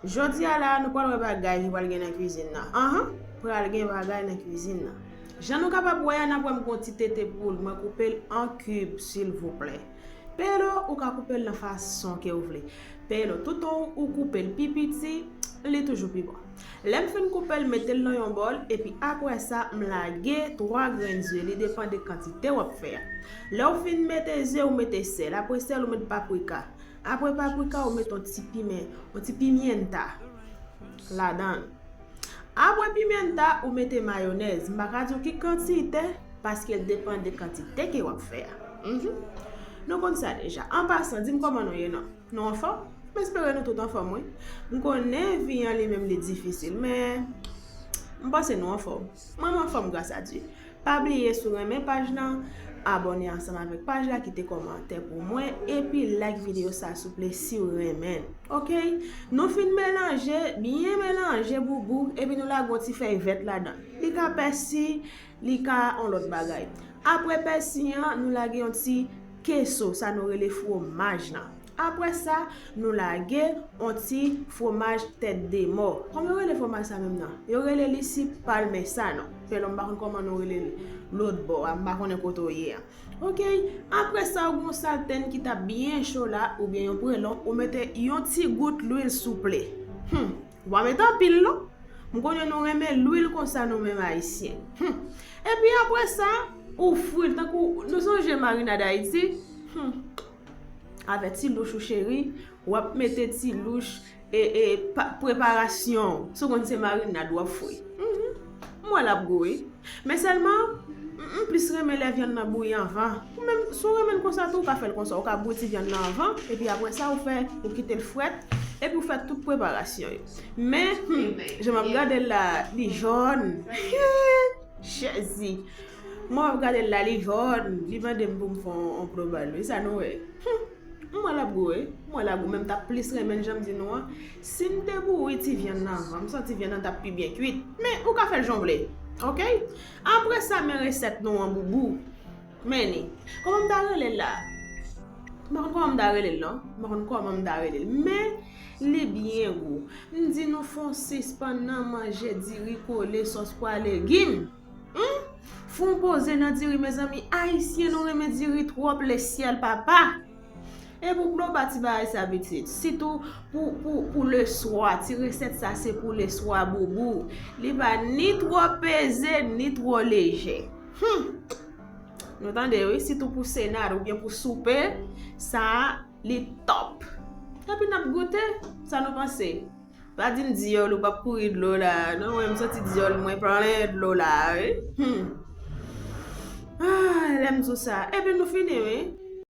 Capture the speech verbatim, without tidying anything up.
Jodi a la, nou pral wè bagay ki pral gen nan kwizin nan. Anhan, pral gen bagay nan kwizin nan. Jan nou kapab wè a, n ap wè m gon ti tete poul, mwen koupe l an kib, silvouplè. Pelo, ou ka koupe l nan fason ke w vle. Pelo, toutan ou koupe l pi piti, li toujou pi bon. Lè m fin koupe l, mete l nan yon bòl, epi apre sa, m lage twa grenn ze, li depann de kantite w ap fè a. Lè w fin mete ze, ou mete sèl, apre sèl, ou met paprika. Apre paprika, ou met yon ti pimen, yon ti pimienta ladan l. Apre pimienta, ou mete mayonèz. M pa ka di w ki kantite, paske l depann de kantite ke w ap fè a. Mhm. Nou konn sa deja. An pasan, di m kòman nou ye non. Nou anfòm? M espere nou tout anfòm, wi. M konnen vi an li menm li difisil, men m panse nou anfòm. Mwen, m anfòm, gras a Dye. Pa bliye, si w renmen paj lan, abòne ansanm avèk paj la, kite kòmantè pou mwen, epi like videyo sa, souple, si w renmen l. Oke? Nou fin melanje, byen melanje boubou, epi nou lage yon ti fèy vèt ladan. Li ka pèsi, li ka yon lòt bagay. Apre pèsi an, nou lage yon ti keso, sa nou rele fwomaj lan. Apre sa, nou lage yon ti fwomaj tèt de mò. Kòman yo rele fwomaj sa menm nan? Yo rele li si palmesa non. Pelo, m pa konn kòman nou rele li lòt bò a, m pa konnen kote w ye a. Oke, apre sa, ou gon saltèn ki t ap byen cho la, oubyen yon prelon, ou mete yon ti gout lwil souple. Hmm, w pa mete anpil non. M konnen nou renmen lwil konsa nou menm ayisyen. Hmm. Epi apre sa, ou fri l tankou, nou sonje marinad Ayiti? Hmm. Avè ti louch ou cheri, w ap mete ti louch e, e pa, preparasyon. Si w konn se marinad w ap fri. Mhm. M wè l ap gou wi. Men sèlman, m, m plis renmen lè vyann nan bouyi anvan. Ou menm, si w renmen l konsa tou, ou ka fè l konsa. Ou ka bouyi ti vyann nan anvan, epi apre sa, ou fè, ou kite l frèt, epi ou fè tout preparasyon yo. Men, hmm, jan m ap gade l la, li jòn. Jezi. Mwen ap gade l la, li jòn. Li mande m pou m fè yon, yon plo ba l wi. Sa nou wè? Hmm. M wè l ap gou wi. M wè l ap gou, men m t ap plis renmen l jan m di nou an. Si m te bouyi ti vyann nan anvan, m santi vyann nan t ap pi byen kwit. Men, ou ka fè l jan w vle. Oke? Apre sa, men resèt nou an boubou. Men ni. Kòman m ta rele l la? M pa konn kòman m ta rele l non. M pa konn kòman m ta rele l. Men, li byen gou. M di nou fò sispann nan manje diri kole sòs pwa legim. Hmm? Fon poze nan diri, mezanmi. Ayisyen, nou renmen diri twòp, lesyèl papa. E pou plo ba ti bagay sa pitit. Sitou pou, pou, pou leswa. Ti resèt sa se pou leswa boubou. Li pa ni twò peze, ni twò lejè. Hmm. Nou tande wi, sitou pou senad oubyen pou soupe, sa li tòp. Epi n ap goute, sa nou panse? Pa di m dyòl ou p ap kouri dlo la. Non, mwen, m santi dyòl mwen plen dlo la, wi. Hmm. Ah, lè m di w sa. Epi nou fini, wi.